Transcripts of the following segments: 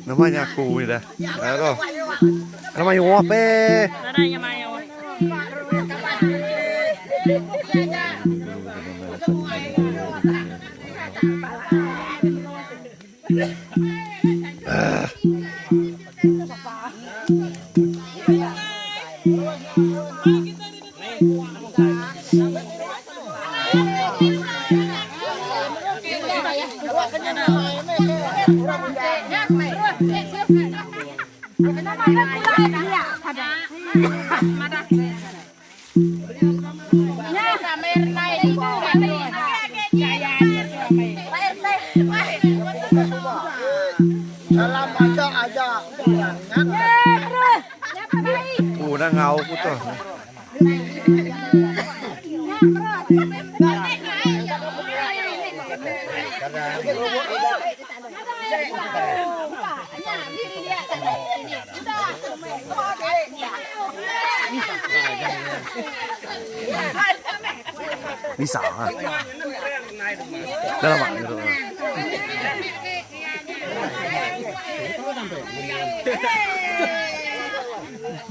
Nama nya aku ni dah. Aduh. Nama mayuh pe. Oh, dah ngau ku tu. Bisa. Dah lama gitu.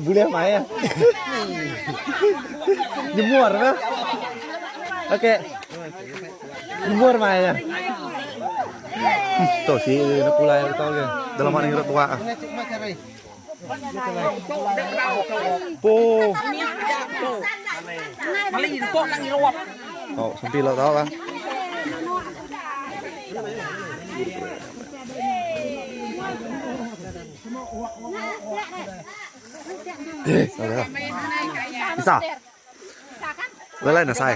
Bulih mai ah. Jemur nah. Okey. Jemur mai ah. Tu si nak pulai tu ke. Dalam mana ngira tua ah. Po. Oh, sampai lah tau lah. Eh, salah. Bisa. Lelai na sai.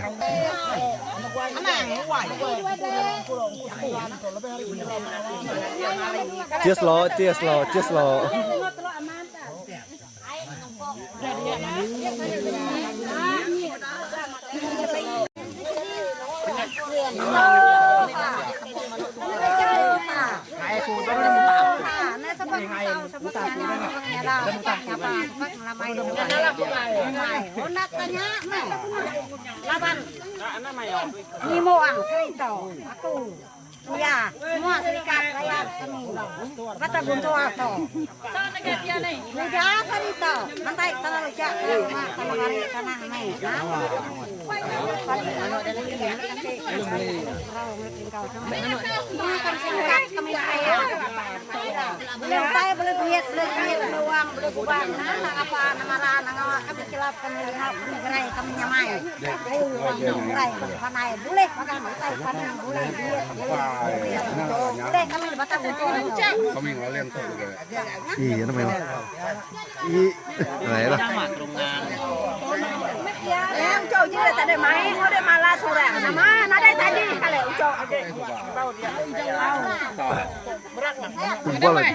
Cheers lo, cheers lo, cheers lo. Iya nama ya. Iya. Nah, lah. Kumpul lagi.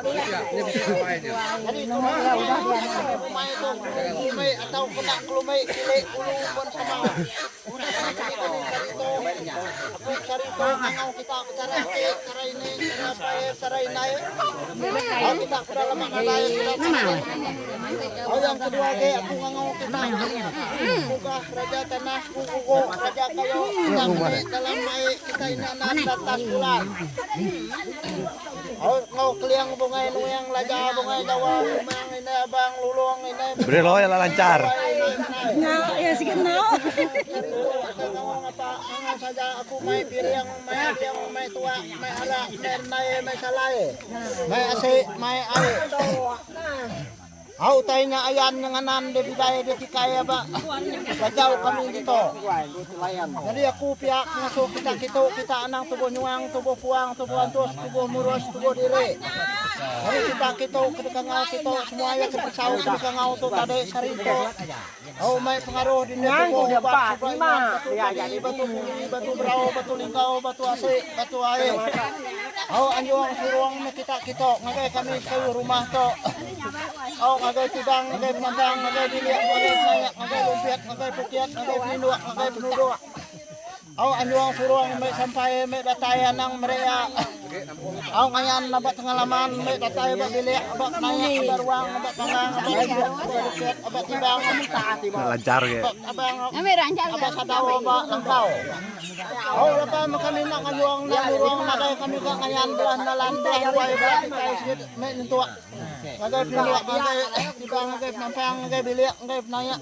Jadi tu umai tu umai atau kena kelumai cilik ulu pun sama. Jadi kami sari tu aku sari tu ngangau kita cara aki cara ini cara apai cara indai. Au kita sudah lama nadai sudah Au yang kedua ge aku ngangau kita Mugah raja tanah ku gugo raja kayo kita kini dalam ai kita ini anak datas bulan. Au ngau keling bungai nuing laja bungai jawa kumang indai abang lulong indai Beri loy lah lancar. Ngau saja aku mai piring mai ading mai tuak mai arak mai rendai mai salai mai asi mai ai. Au utai nya ayan nyenganan di bidai di tikai aba bajau kami ditu. Nyadi aku pia ngasuh kita kitu kita anang tubuh nyuang tubuh puang tubuh antus tubuh murus tubuh diri. Nyadi kita kitu ke dikangau kitu semua iya ke pesau ke dikangau tu tadi sehari tu. Au mai pengaruh dinding tubuh ubat suba ingat batu padi batu puli batu berau batu lingkau batu asi batu ai. Au anjung surung meh kita kitu ngagai kami sekayu rumah tu. Au ngagai tidang ngagai penantang ngagai bilik ngagai penaik ngagai lumpit ngagai pukit ngagai peninduk ngagai penuduk. Au anjung surung meh sampai meh datai anang meria. Au ngayan aba pengalaman meh datai ba bilik aba penaik aba ruang aba panggang aba lubuk aba bukit aba tibang Lancar ke. Aba aba sadau aba langkau. Au lepa meh kami enda ngayung enda ngurung nadai kami ka ngayan belah nalan belah ruai belah tikai sikit meh nyentuk ngagai peninduk ngagai tibang ngagai penampang ngagai bilik ngagai penaik.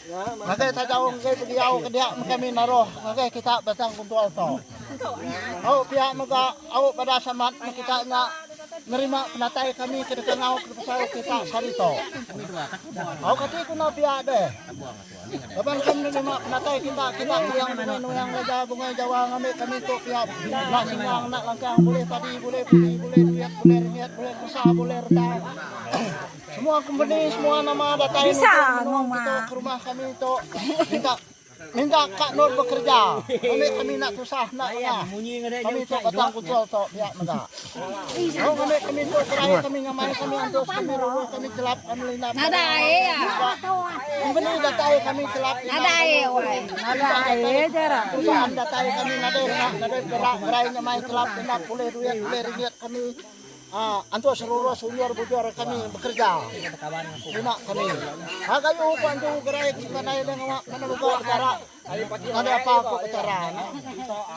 Ngagai tajau ngagai pegiau ke dia meh kami naruh ngagai kita batang kuntul tu. Au pia mega au badas amat meh kita nya nerima penatai kami ke deka ngau ke pesau kita sehari tu. Au kati ku enda pia deh. Laban kami nerima penatai kita kita kering bungai nuyang raja bungai jawa ngambi kami tu pia enda singang enda langkang bulih padi bulih puli bulih duit bulih ringgit bulih keresa bulih reta. Semua kompeni semua nama datai nulung menua kitu ke rumah kami tu minta minta ka endur bekerja ambi kami enda tusah enda lengah kami tu batang kuchol tu pia mega. Au ngambi kami tu gerai kami ngamai kami antus kami ruruh kami chelap kami lindap kompeni datai kami chelap lindap perusahaan datai kami nadai rengah nadai begerak gerai nyamai chelap lindap bulih duit bulih ringgit kami. Antu serurus unjur bujur kami bekerja terima kami. Ha kayu ku antu gerai ku pandai deh ngawa mana muka betara nadai apa ku betara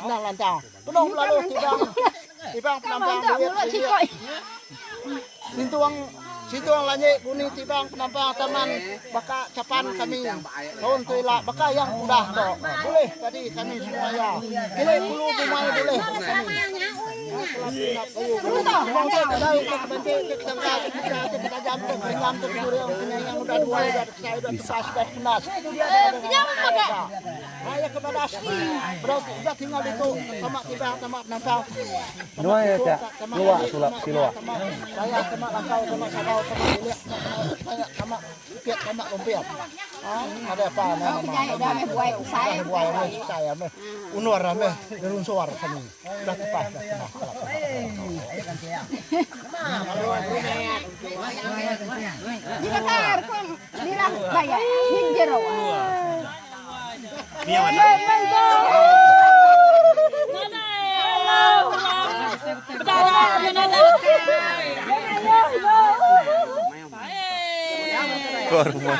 senang lantang penuh belaluh tibang tibang penampang duit ringgit sintung sintung lanyi guni tibang penampang taman baka capan kami taun tu ila baka yang udah tu bulih tadi kami semua iya kili kulu bumai bulih kami. Udah tepas dah kena kelap Keluar rumah.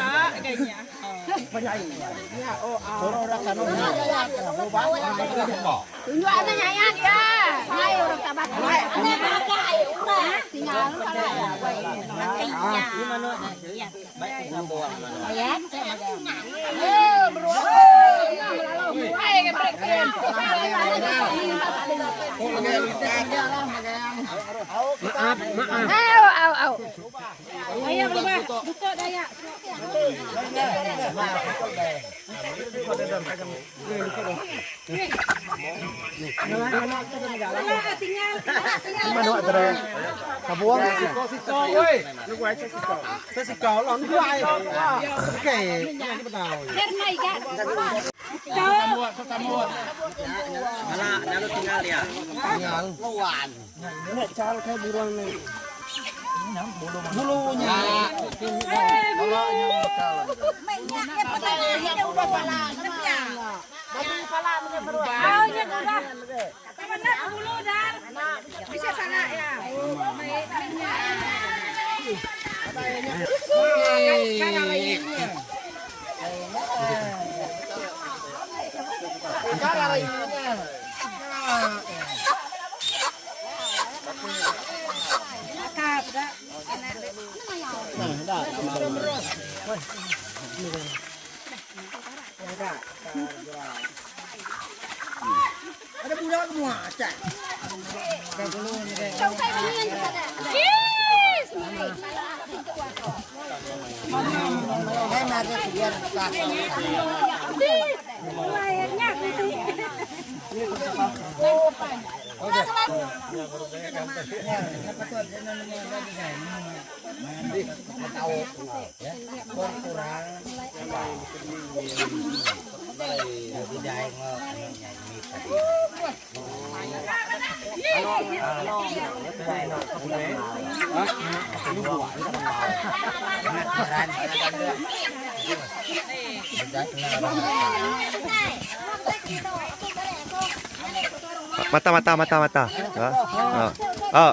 Mata mata mata mata. Ha. Ha. Ha.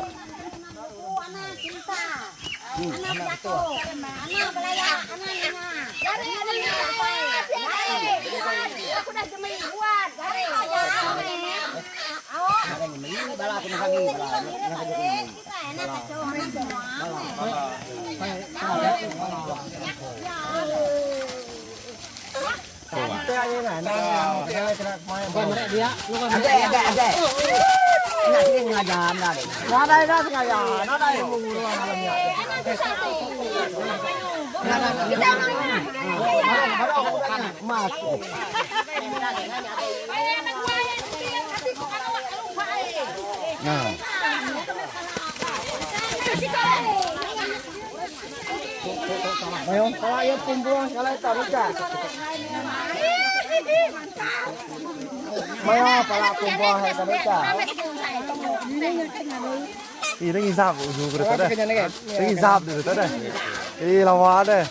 Ih, lagi zap ujung ke dekat dah. Lagi zap tu dekat dah. Eh, lawa dah.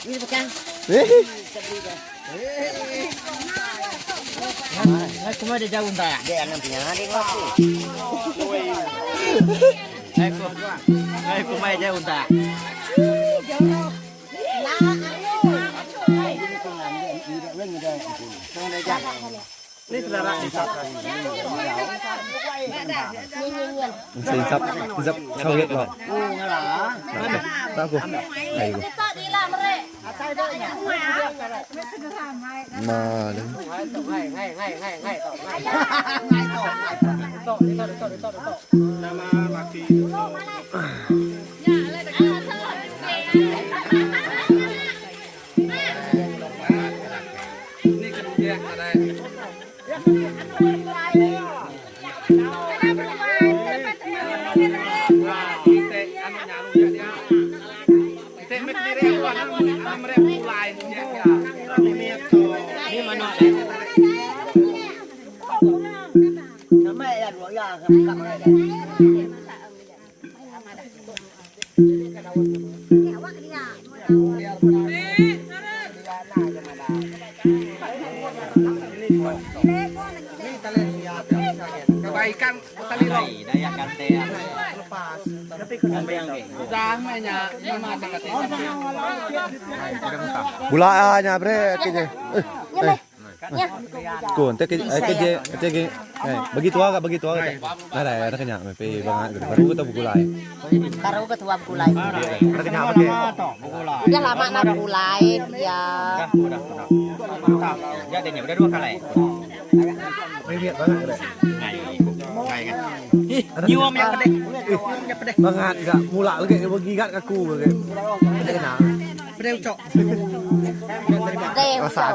Ini bukan. Eh. Zap zap sawit lo. Tak aku. Ayo. Ma đấy. Bula nya bre ke je. Eh. Ko ente ke ke je ke je. Eh, bagi tua ka bagi tua ka. Nah dah ada kenya me pe bangat baru kita begulai. Baru ke tua begulai. Ada kenya apa ke? Udah lama nak begulai ya. Udah, udah, udah dua kali. Nyium yang pedih. Bangat gak mulak lagi bagi gat aku lagi. Ada kena. Pedih ucok. Pedih Perasaan.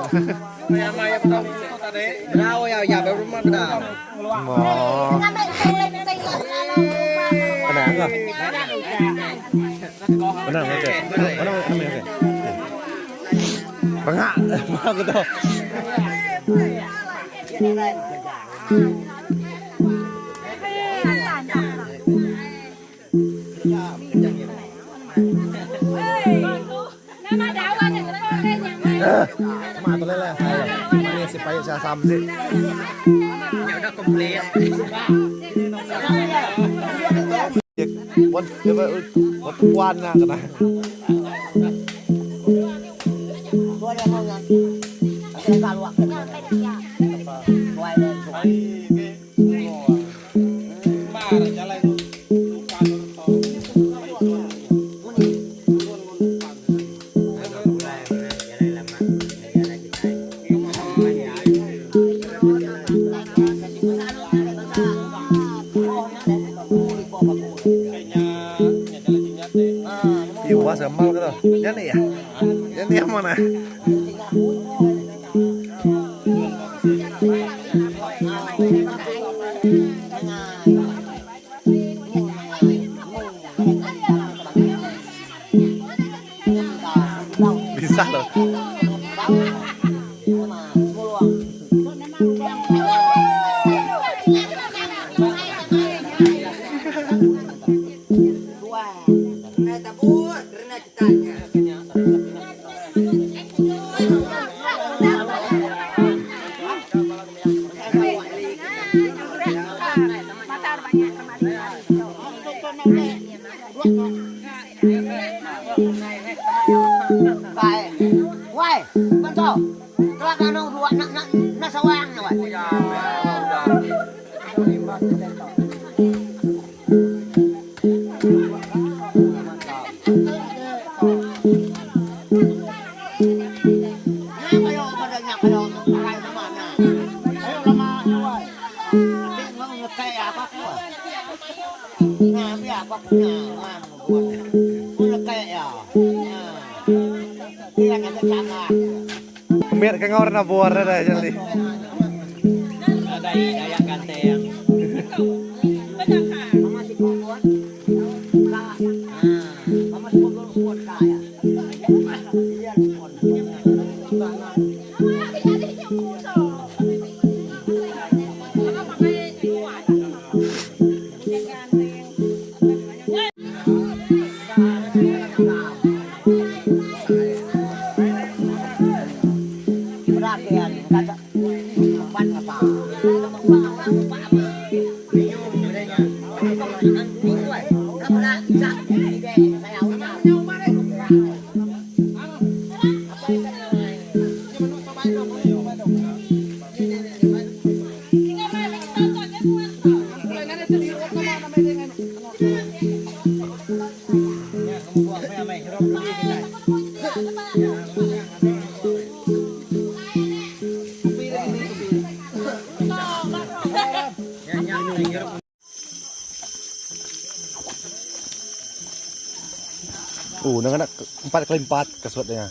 Mo. Kena enggak? Benar oke. Benar benar oke. Bangak, bangak gitu. Jam sik. Nya udah komplit. Wan wan na kena. Iwas gamal ke tu. Nya ni ya. Nya ni mana? Bisa loh. Mit ke ngau rena buar dah jadi. Nadai dayak ganteng. Oh, nang anak empat kali empat kasut dia.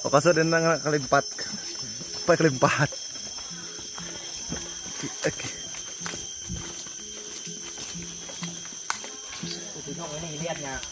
Oh, kasut dia nang anak kali empat. Empat kali empat.